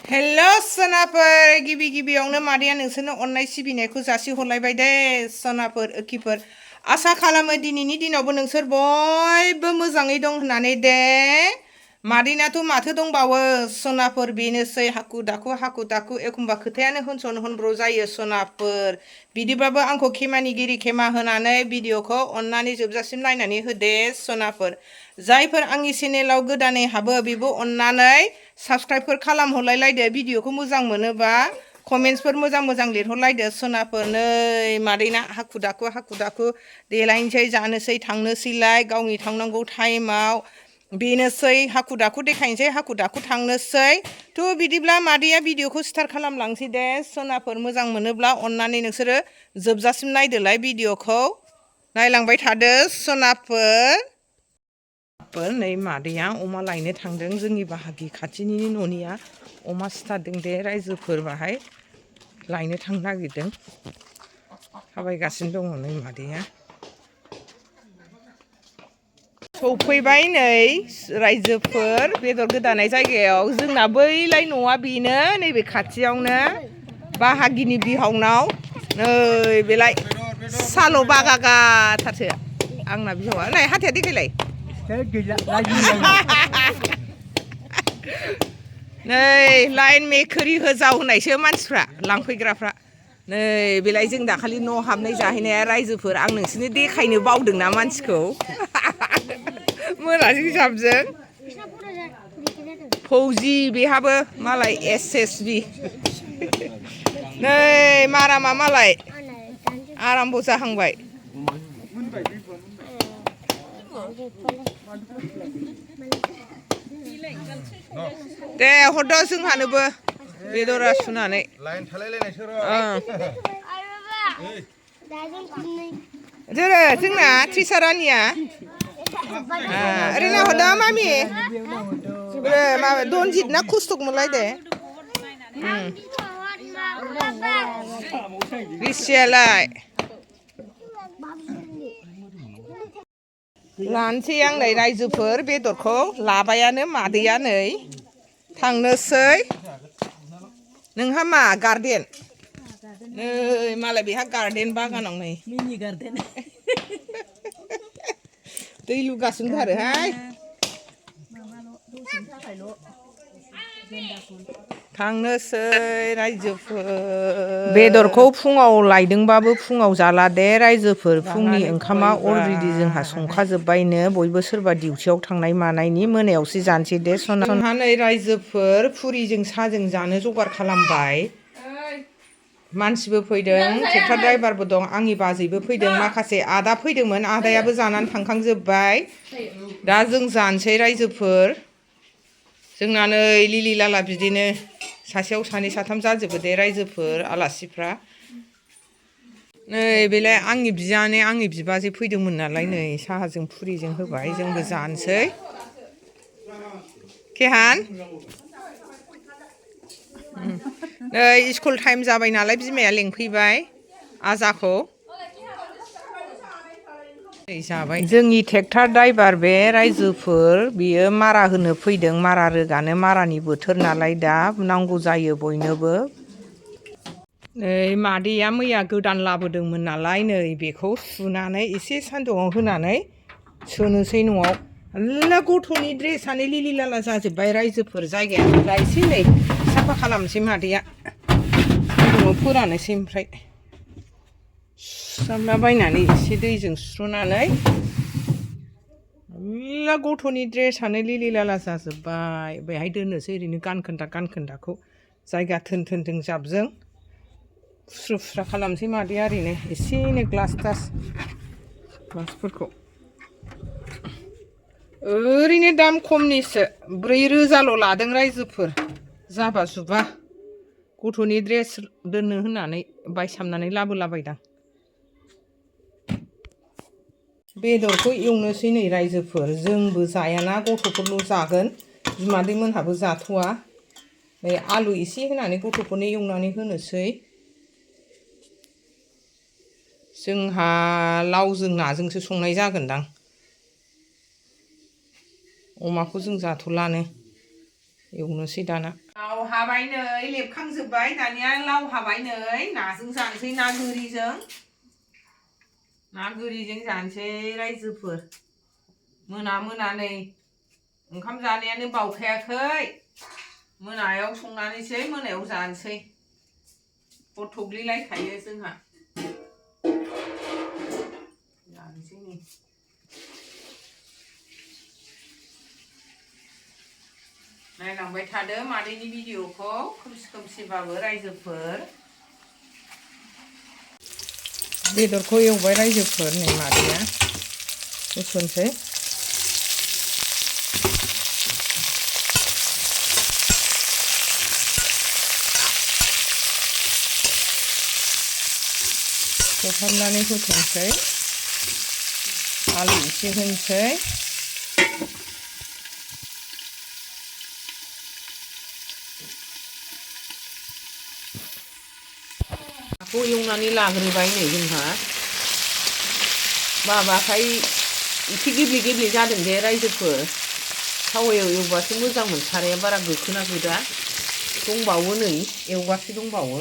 Hello सोनाफोर गिबि गिबियावनो मादैया नोंसोरनो अननाय सिबिनायखौ जासिहरलायबाय दे सोनाफोर ओखिफोर आसा खालामो दिनैनि दिनावबो नोंसोर बयबो मोजाङै दं होननानै दे मादैनाथ' माथो दंबावो सोनाफोर बेनोसै हाखु दाखु एखमबा खोथायानो होनसन होनब्र जायो सोनाफोर बिदिबाबो आंखौ खेमानिगिरि खेमा होनानै भिडिअखौ अननानै जोबजासिम नायनानै होदे सोनाफोर जायफोर आंनि चेनेलाव गोदानै हाबो बेबो अननानै साबस्क्राइबफोर खालामहरलायलायदो भिडिअखौ मोजां मोनोबा कमेन्ट्सफोर मोजां लिरहरलायदो सोनाफोर नै मादैना हाखु दाखु देलायनोसै जानोसै थांनोसैलाय गावनि थांनांगौ टाइमाव बेनोसै हाखु दाखु देखायनोसै हाखु दाखु थांनोसै थ' बिदिब्ला मादैया भिडिअखौ स्टार्ट खालामलांसै दे सोनाफोर मोजां मोनोब्ला अननानै नोंसोरो जोबजासिम नायदोलाय भिडिअखौ नायलांबाय थादो सोनाफोर नै मादैया अमा लायनो थांदों जोंनि बाहागि खाथिनि न'निया अमा सिथारदों दे रायजोफोर बाहाय लायनो थांनो नागिरदों थाबायगासिनो दङ नै मादैया सफैबाय नै रायजोफोर बेदर गोदानाय जायगायाव जोंना बैलाय न'आ बेनो नैबे खाथियावनो बाहागिनि बिहावनाव नै बेलाय साल' बागागाथारसो आंना बिहावा नै हाथाया देखायलाय नै लाइन मेखोरि होजाव होननायसो मानसिफ्रा लांफैग्राफ्रा नै बेलाय जों दाखालि न' हाबनाय जाहैनाया रायजोफोर आं नोंसोरनो देखायनो बावदोंना मानसिखौ मोनाजों जाबजों फौजि बेहाबो मालाय SSB नै मारामा मालाय आराम्भ जाहांबाय दे हरद' जोंहानोबो बेदरा सुनानै जोंना ट्रिसारानिया ओरैनो हरदो मामि माबा दनजित ना खस्थ'क मोनलाय दे बेसेयालाय लानोसै आं नै रायजोफोर बेदरखौ लाबायानो मादैया नै थांनोसै नोंहा मा गार्डेन नै मालाय बेहा गार्डेन बागानाव नै मिनि गार्डेन दै लुगासिनो थारोहाय थांनोसै रायजोफोर बेदरखौ फुङाव लायदोंबाबो फुङाव जाला दे रायजोफोर फुंनि ओंखामा अलरेडि जोंहा संखाजोब्बायनो बयबो सोरबा डिउटियाव थांनाय मानायनि मोनायावसो जानोसै दे जोंहा नै रायजोफोर फुरिजों साजों जानो जगार खालामबाय मानसिबो फैदों ट्रेक्टर ड्राइभारबो दं आंनि बाजैबो फैदों माखासे आदा फैदोंमोन आदायाबो जानानै थांखांजोब्बाय दा जों जानोसै रायजोफोर जोंना नै लिलि लाला बिदिनो सासेयाव सानै साथाम जाजोबो दे रायजोफोर आलासिफ्रा नै बेलाय आंनि बियानै आंनि बिबाजै फैदोंमोन नालाय नै साहाजों फुरिजों होबाय जोंबो जानोसै केहान नै स्कुल टाइम जाबाय नालाय बिमाया लेंफैबाय आजाखौ जाबाय जोंनि ट्रेक्टर ड्राइभार बे रायजोफोर बियो मारा होनो फैदों मारा रोगानो मारानि बोथोर नालाय दा नांगौ जायो बयनोबो नै मादैया मैया गोदान लाबोदोंमोन नालाय नै बेखौ सुनानै एसे सान्दुङाव होनानै सोनोसै न'आव मेरला गथ'नि ड्रेसानो लिलि लाला जाजोब्बाय रायजोफोर जायगाया एसे नै साफा खालामनोसै मादैया सान्दुङाव फोराननोसै ओमफ्राय सुस्रांला बायनानै एसे दैजों सुस्र'नानै मेरला गथ'नि ड्रेसानो लिलि लाला जाजोब्बाय बेहाय दोननोसै ओरैनो गानखोन्दाखौ जायगा थोन जाबजों फुस्रु फुस्रा खालामनोसै मादैया ओरैनो एसेनो ग्लासफोरखौ ओरैनो दाम खमनिसो 4,000ल' लादों रायजोफोर जाबा जुबा गथ'नि ड्रेस दोननो होननानै बायसामनानै लाबोलाबायदां बेदरखौ एवनोसै नै रायजोफोर जोंबो जायाना गथ'फोरल' जागोन बिमादै मोनहाबो जाथ'वा नै आलु एसे होनानै गथ'फोरनो एवनानै होनोसै जोंहा लावजों नाजोंसो संनाय जागोनदां अमाखौ जों जाथ'लानो एवनोसै दाना लाव हाबाय नै लेबखांजोब्बाय दानिया लाव हाबाय नै नाजों जानोसै ना गोरिजों जानोसै रायजोफोर मोना नै ओंखाम जानायानो बावखायाखै मोनायाव संनानैसै मोनायाव जानोसै हर थौग्लिलायखायो जोंहा जानोसै नै नायलांबाय थादो मादैनि भिडिअखौ खोमसिबाबो रायजोफोर बेदरखौ एवबाय रायजोफोर नै मादैया होसनसै खोबहाबनानै होथ'नोसै आलु एसे होनोसै नाखौ एवनानै लाग्रोबाय नै जोंहा बाबाखाय एसे गेब्ले जादों दे रायजोफोर थावायाव एवबासो मोजां मोनथाराया बारा गोखोना गोदा दंबावो नै एवगासे दंबावो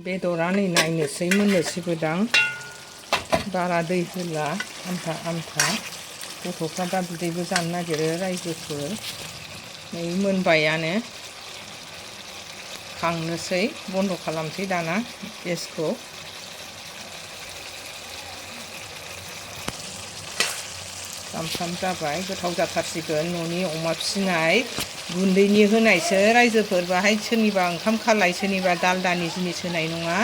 बेदरा नै नायनोसै मोननोसैबोदां बारा दै होला आमथा गथ'फ्रा दा बिदैबो जानो नागिरो रायजोफोर नै मोनबायानो खांनोसै बन्द' खालामसै दाना गेसखौ फ्राम जाबाय गोथाव जाथारसिगोन न'नि अमा फिसिनाय गुन्दैनि होनायसो रायजोफोर बाहाय सोरनिबा ओंखाम खालाय सोरनिबा दालदानि जिनिस होनाय नङा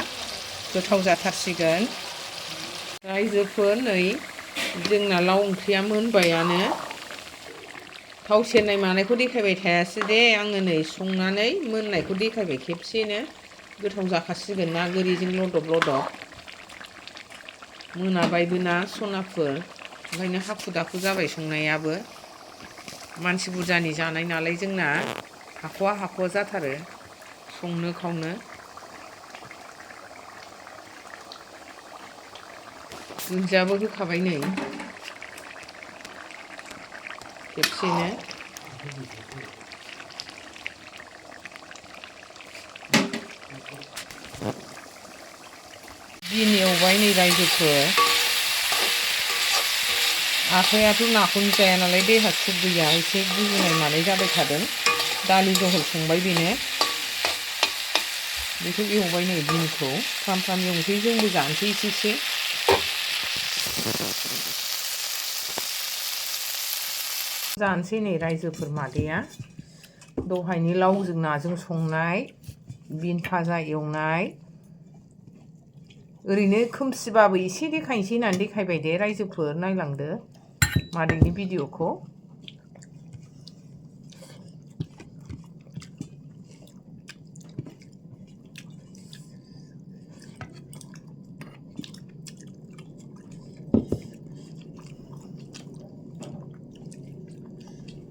गोथाव जाथारसिगोन रायजोफोर नै जोंना लाव ओंख्रिया मोनबायानो थाव सेरनाय मानायखौ देखायबाय थायासै दे आङो नै संनानै मोननायखौ देखायबाय खेबसेनो गोथाव जाखासिगोन ना गोरिजों लदब मोनाबायबो ना सनाफोर ओंखायनो हाखु दाखु जाबाय संनायाबो मानसि बुरजानि जानाय नालाय जोंना हाख'वा जाथारो संनो खावनो दुन्दियाबो होखाबाय नै खेबसेनो बिन एवबाय नै रायजोफोर आखायाथ' नाखौनो जाया नालाय देहा सुख गैया एसे गुजुनाय मानाय जाबाय थादों दालि जहल संबाय बेखौ एवबाय नै बिनखौ फ्राम एवनोसै जोंबो जानोसै एसे जानोसै नै रायजोफोर मादैया दहायनि लावजों नाजों संनाय बिन भाजा एवनाय ओरैनो खोमसिबाबो एसे देखायनोसै होननानै देखायबाय दे रायजोफोर नायलांदो मादैनि भिडिअखौ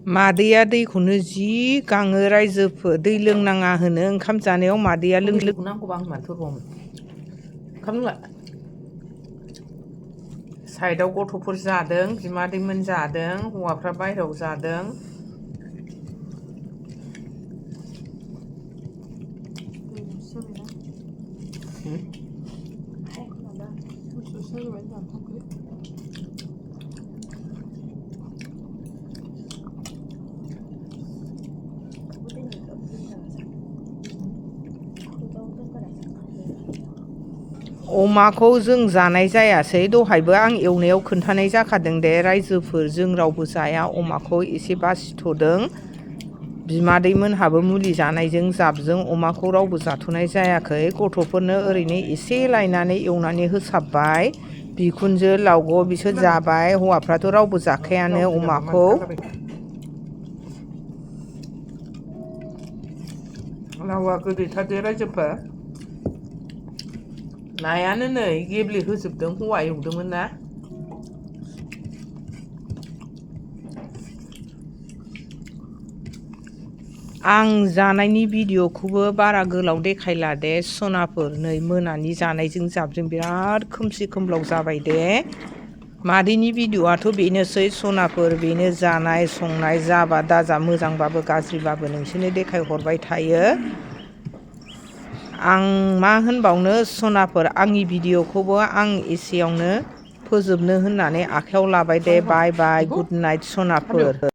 मादैया दैखौनो जि गाङो रायजोफोर दै लोंनाङा होनो ओंखाम जानायाव मादैया लोंनांगौबा आं माथो रम ओंखाम लोंला साइडआव गथ'फोर जादों बिमादैमोन जादों हौवाफ्रा बायहेरायाव जादों अमाखौ जों जानाय जायासै दहायबो आं एवनायाव खोन्थानाय जाखादों दे रायजोफोर जों रावबो जाया अमाखौ एसे बासिथ'दों बिमादैमोनहाबो मुलि जानायजों जाबजों अमाखौ रावबो जाथ'नाय जायाखै गथ'फोरनो ओरैनो एसे लायनानै एवनानै होसाबबाय बिखुनजो लावग' बिसोर जाबाय हौवाफ्राथ' रावबो जाखायानो अमाखौ लावा गोदैथारदे रायजोफोर नायानो नै गेब्लेहोजोबदों हौवा एवदोंमोन ना आं जानायनि भिडिअखौबो बारा गोलाव देखायला दे सनाफोर नै मोनानि जानायजों जाबजों बिराद खोमसि खोमलाव जाबाय दे मादैनि भिडिअ'आथ' बेनोसै सनाफोर, बेनो जानाय संनाय जाबा दाजा मोजांबाबो गाज्रिबाबो नोंसोरनो देखायहरबाय थायो। आं मा होनबावनो सनाफोर, आंनि भिडिअ'खौबो आं एसेयावनो फोजोबनो होननानै आखायाव लाबाय दे। बाय बाय, गुड नाइट सनाफोर।